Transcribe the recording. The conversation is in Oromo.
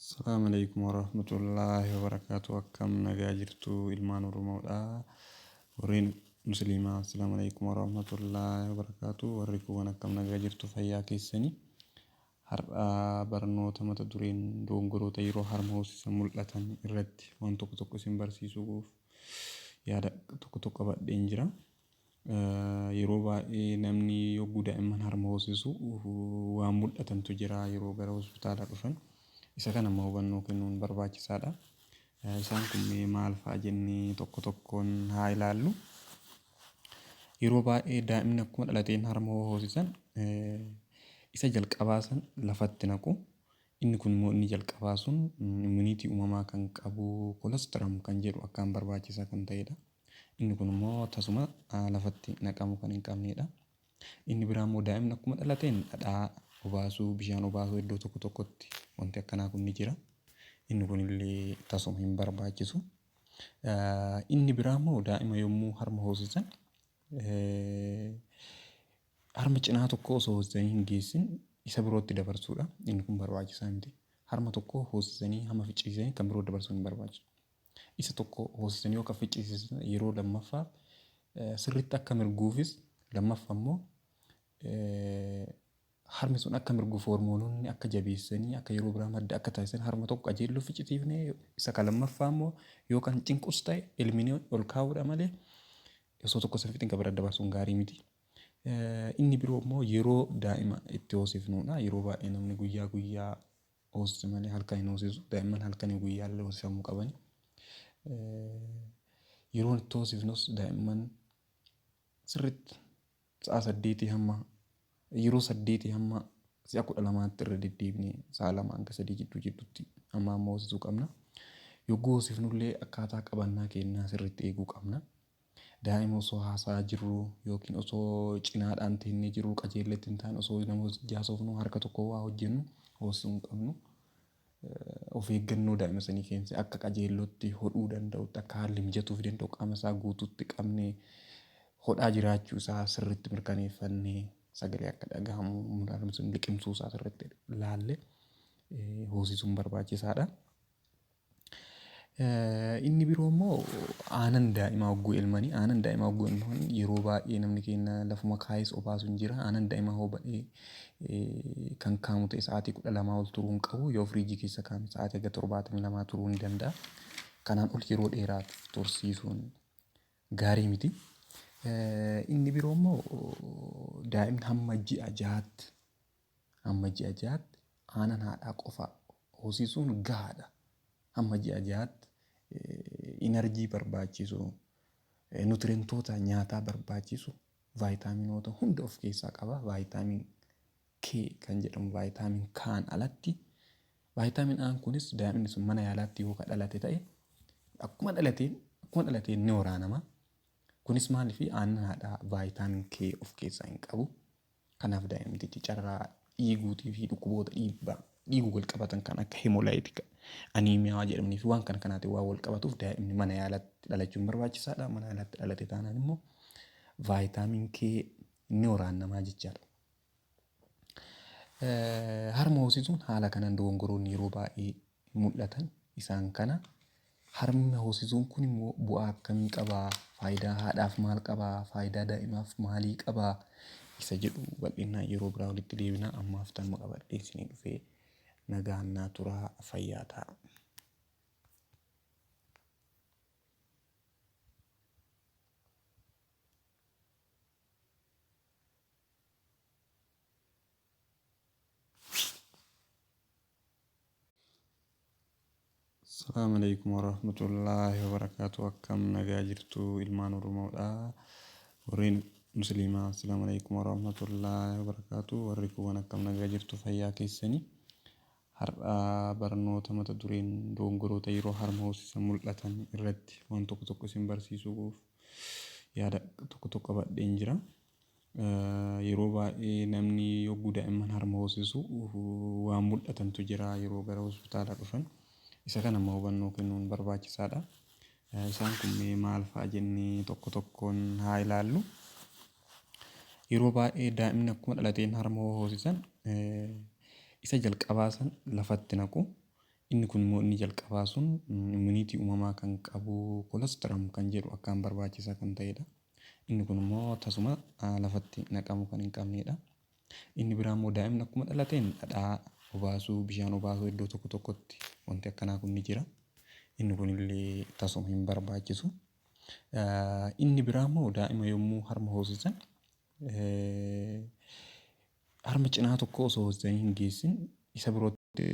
Assalamu alaikum warahmatullahi wabarakatuh. Akkam nagaa jirtu ilmaan Oromoodha. Warreen Musliimaa, assalamu alaikum warahmatullahi wabarakatuh. Warri kuuwwan akkam nagaa jirtu, fayyaa keessanii? Har'a barnoota mata dureen dogongoroota yeroo harma hoosisan mul'atan irratti waan tokko tokko isin barsiisuuf yaada tokko tokko qabadheen jira. Yeroo baay'ee namni yogguu daa'imman harma hoosisu waan mul'atantu jira yeroo gara hospitaalaa dhufan. Isa kana immoo hubannoo kennuun barbaachisaadha. Isaan kun mee maal fa'a jennee tokko tokkoon haa ilaallu. Yeroo baay'ee daa'imni akkuma dhalateen harma hoosisan isa jalqabaa san lafatti naqu. Inni kun immoo inni jalqabaa sun immuniitii uumamaa kan qabu, kolostrum kan jedhu akkaan barbaachisaa kan ta'edha. Inni kun immoo tasuma lafatti naqamuu kan hin qabnedha. Inni biraa immoo daa'imni akkuma dhalateen dhadhaa obaasuu, bishaan obaasuu, iddoo tokko tokkotti wanti akkanaa kun ni jira. Inni kunillee tasuma hin barbaachisu. Inni biraa immoo daa'ima yommuu harma hoosisan harma cinaa tokko osoo hoosisanii hin geessin isa birootti dabarsuudha. Inni kun barbaachisaa miti. Harma tokko hoosisanii hamma ficcisiisanii kan biroo dabarsuun hin barbaachisu. Isa tokko hoosisanii yoo kan ficcisiisan yeroo lammaffaa sirriitti akka mirguufis, lammaffaa immoo harmi sun akka mirguuf hormoononni akka jabeessanii akka yeroo biraa madda akka taasisan, harma tokko qajeelloo ficcisiifnee isa kan lammaffaa immoo yoo kan cinqus ta'e elminee ol kaa'uudha malee osoo tokko san fixin kan bira dabarsuun gaarii miti. Inni biroo immoo yeroo daa'ima itti hoosifnudha. Yeroo baay'ee namni guyyaa guyyaa hoosise malee halkan hin hoosisu. Daa'imman halkanii guyyaa illee hoosifamuu qabani. Yeroon itti hoosifnus daa'imman sirriitti sa'a 8 hamma yeroo 8 hamma si'a 12tti irra deddeebinee sa'a 2 hanga 3 jidduu jidduutti amma amma hoosisuu qabna. Yogguu hoosifnullee akkaataa qabannaa keenyaa sirriitti eeguu qabna. Daa'ima osoo haasa'aa jirruu yookiin osoo cinaadhaan teennee jirruu, qajeelletti hin taane, osoo nama wajjin haasofnu, harka tokko waa hojjennu hoosisuu hin qabnu. Of eeggannoo daa'ima sanii keessa akka qajeellotti hodhuu danda'utti, akka haalli mijatuuf danda'u, qaama isaa guutuutti qabnee hodhaa jiraachuu isaa sirriitti mirkaneeffannee, sagalee akka dhagahamu, daa'imni sun liqimsuu isaa sirriitti laallee hoosisuun barbaachisaadha. Inni biroo immoo aanan daa'imaa hogguu elmanii, aanan daa'imaa hogguu elman yeroo baay'ee namni keenya lafuma kaayes obaasu hin jira. Aanan daa'imaa hoo badhee kan kaamu ta'e sa'aatii 12 ol turuu hin qabu. Yoo firiijii keessa kaa'ame sa'aatii haga 72 turuu ni danda'a. Kanaan ol yeroo dheeraaf tursiisuun gaarii miti. Inni biroo immoo daa'imni hamma ji'a jahaatti, hamma ji'a jahaatti aanan haadhaa qofa hoosisuun gahaadha. Hamma ji'a jahaatti inarjii barbaachisu, nutireentoota nyaataa barbaachisu, vaayitaaminoota hunda of keessaa qaba. Vaayitaamin K kan jedhamu vaayitaamin K'n alatti vaayitaamin A'n kunis daa'imni sun mana yaalaatti yoo ka dhalate ta'e akkuma dhalateen ni waraanama. Kunis maaliif? Aannan haadhaa vaayitaamin K of keessaa hin qabu. Kanaaf daa'imtichi carraa dhiiguutii fi dhukkuboota dhiibbaa dhiiguu wal qabatan kan akka hemolytic anemia jedhamanii fi waan kana kanaatiin waan wal qabatuuf daa'imni mana yaalaatti dhalachuun barbaachisaadha. Mana yaalaatti dhalate taanaan immoo vaayitaamin K ni waraannamaa jechaadha. Harma hoosisuun haala kanaan dogongoroonni yeroo baay'ee mul'atan isaan kana. Harma hoosisuun kun immoo bu'aa akkamii qabaa? Faayidaa haadhaaf maal qabaa? Faayidaa daa'imaaf maalii qabaa? Isa jedhu bal'inaan yeroo biraa walitti deebina. Ammaaf tanuma qabadhee isinii dhufee, nagaan naa turaa, fayyaa ta'a. Assalamu alaikum warahmatullahi wabarakatuh. Akkam nagaa jirtu ilmaan Oromoodha. Warreen Musliimaa, assalamu alaikum warahmatullahi wabarakatuh. Warri kuuwwan akkam nagaa jirtu, fayyaa keessanii? Har'a barnoota mata dureen dogongoroota yeroo harma hoosisan mul'atan irratti waan tokko tokko isin barsiisuuf yaada tokko tokko qabadheen jira. Yeroo baay'ee namni yogguu daa'imman harma hoosisu waan mul'atantu jira yeroo gara hospitaalaa dhufan. Isa kana immoo hubannoo kennuun barbaachisaadha. Isaan kun mee maal fa'a jennee tokko tokkoon haa ilaallu. Yeroo baay'ee daa'imni akkuma dhalateen harma hoosisan isa jalqabaa san lafatti naqu. Inni kun immoo inni jalqabaa sun immunity uumamaa kan qabu colostrum kan jedhu akkaan barbaachisaa kan ta'edha. Inni kun immoo tasuma lafatti naqamuu kan hin qabnedha. Inni biraa immoo daa'imni akkuma dhalateen dhadhaa obaasuu, bishaan obaasuu iddoo tokko tokkotti wanti akkanaa kun ni jira. Inni kunillee tasuma hin barbaachisu. Inni biraa immoo daa'ima yommuu harma hoosisan harma cinaa tokko osoo hoosisanii hin geessin isa birootti